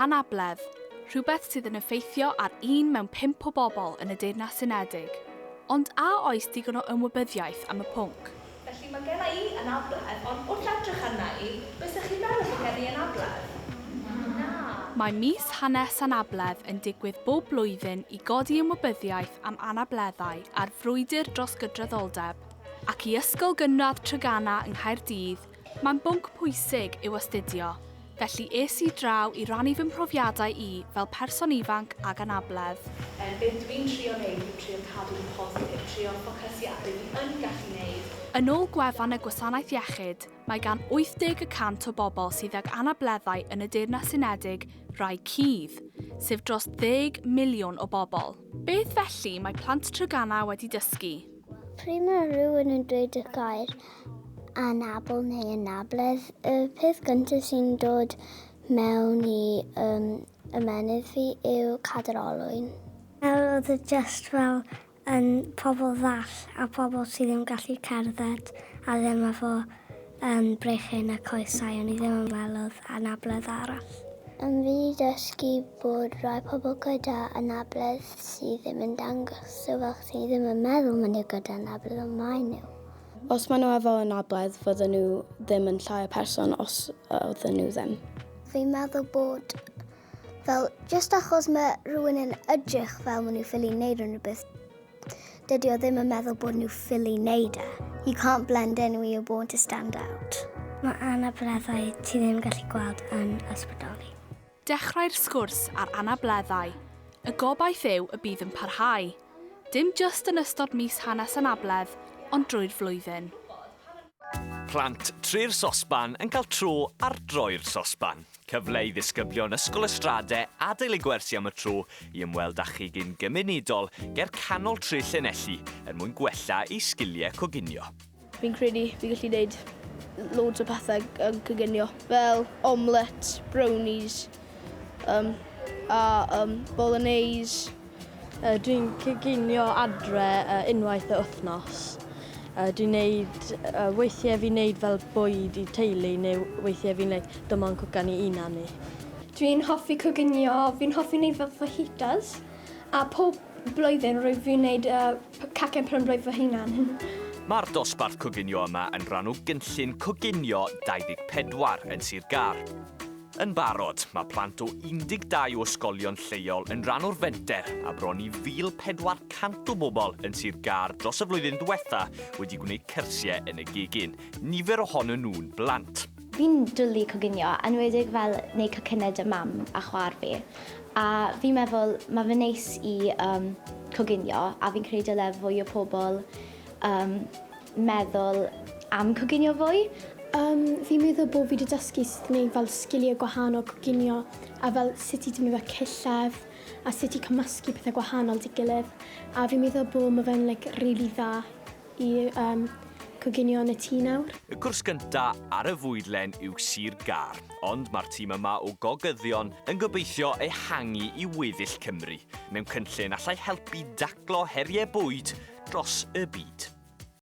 Anabledd, rhywbeth sydd yn effeithio ar un mewn pump o bobl yn y Deyrnas Unedig. Ond a oes digon o ymwybyddiaeth am y pwnc? Felly mae genna i anabledd, ond wrth edrych arna i, bysech chi'n meddwl bod gen i anabledd? Na. Mae Mis Hanes Anabledd yn digwydd bob blwyddyn i godi ymwybyddiaeth am anableddau a'r frwydr dros gydraddoldeb. Ac i Ysgol Gynradd Treganna yng Nghaerdydd, Mae'n bwnc pwysig i'w astudio, felly es i draw i rannu fy mhrofiadau i fel person ifanc ag anabledd. Be dwi'n trio neud yw trio cadw'n positif, trio ffocysu ar be fi yn gallu neud. Yn ôl gwefan y Gwasanaeth Iechyd, mae gan 80 y cant o bobl sydd ag anableddau yn y Deyrnas Unedig rai cudd, sef dros ddeg miliwn o bobl. Beth felly mae plant Treganna wedi dysgu? Pryd mae rhywun yn dweud y gair anabl neu anabledd, y peth gyntaf sy'n dod mewn i um, ymennydd fi yw cadair olwyn. Nawr oedd e just fel yn pobl ddall a pobl sydd ddim gallu cerdded a ddim efo um, breichiau na coesau, o'n i ddim yn meddwl oedd anabledd arall. Yn fi 'di dysgu bod rhai pobl gyda anabledd sydd ddim yn dangos, so fel chdi ddim yn meddwl maen nhw gyda anabledd ond maen nhw. Os maen nhw efo anabledd fydden nhw ddim yn llai o person os oedden nhw ddim. Fi'n meddwl bod fel jyst achos mae rhywun yn edrych fel maen nhw ffili wneud rhywbeth, dydy o ddim yn meddwl bod nhw ffili wneud e. You can't blend in when you're born to stand out. Mae anableddau ti ddim yn gallu gweld yn ysbrydoli. Dechrau'r sgwrs ar anableddau. Y gobaith yw y bydd yn parhau. Dim jyst yn ystod mis Hanes Anabledd, ond drwy'r flwyddyn. Plant Try'r Sosban yn cael tro ar droi'r sosban. Cyfle i ddisgyblion Ysgol y Strade adael eu gwersi am y tro i ymweld â chegin gymunedol ger canol tre Llanelli er mwyn gwella eu sgiliau coginio. Fi'n credu fi gallu neud loads o pethau yn coginio, fel omelette, brownies um, a um, bolognese. Dwi'n coginio adre unwaith y wythnos. Dwi'n neud, weithiau fi'n neud fel bwyd i teulu neu weithiau fi'n like dim ond cwcan i unan i. Dwi'n hoffi coginio, fi'n hoffi neud fel fajitas a pob blwyddyn rwyf fi'n neud uh, cacen pen-blwydd fy hunan. Mae'r dosbarth coginio yma yn rhan o gynllun Coginio 24 yn Sir Gâr. Yn barod, mae plant o 12 o ysgolion lleol yn rhan o'r fenter a bron i 1,400 o bobl yn Sir Gâr dros y flwyddyn ddiwetha wedi gwneud cyrsiau yn y gegin, nifer ohonyn nhw'n blant. Fi'n dwli coginio, enwedig fel neud cacennau 'da mam a chwaer fi. A fi'n meddwl ma' fe'n neis i yym coginio a fi'n credu dyle fwy o pobl yym meddwl am coginio fwy. Yym fi'n meddwl bod fi 'di dysgu sut i wneud fel sgiliau gwahanol coginio a fel sut i defnyddio cillef a sut i cymysgu pethau gwahanol 'da'i gilydd a fi'n meddwl bod ma' fe'n like rili dda i yym coginio yn y tŷ nawr. Y cwrs gynta ar y fwydlen yw Sir Gâr, ond mae'r tîm yma o gogyddion yn gobeithio ehangu i weddill Cymru mewn cynllun allai helpu daclo heriau bwyd dros y byd.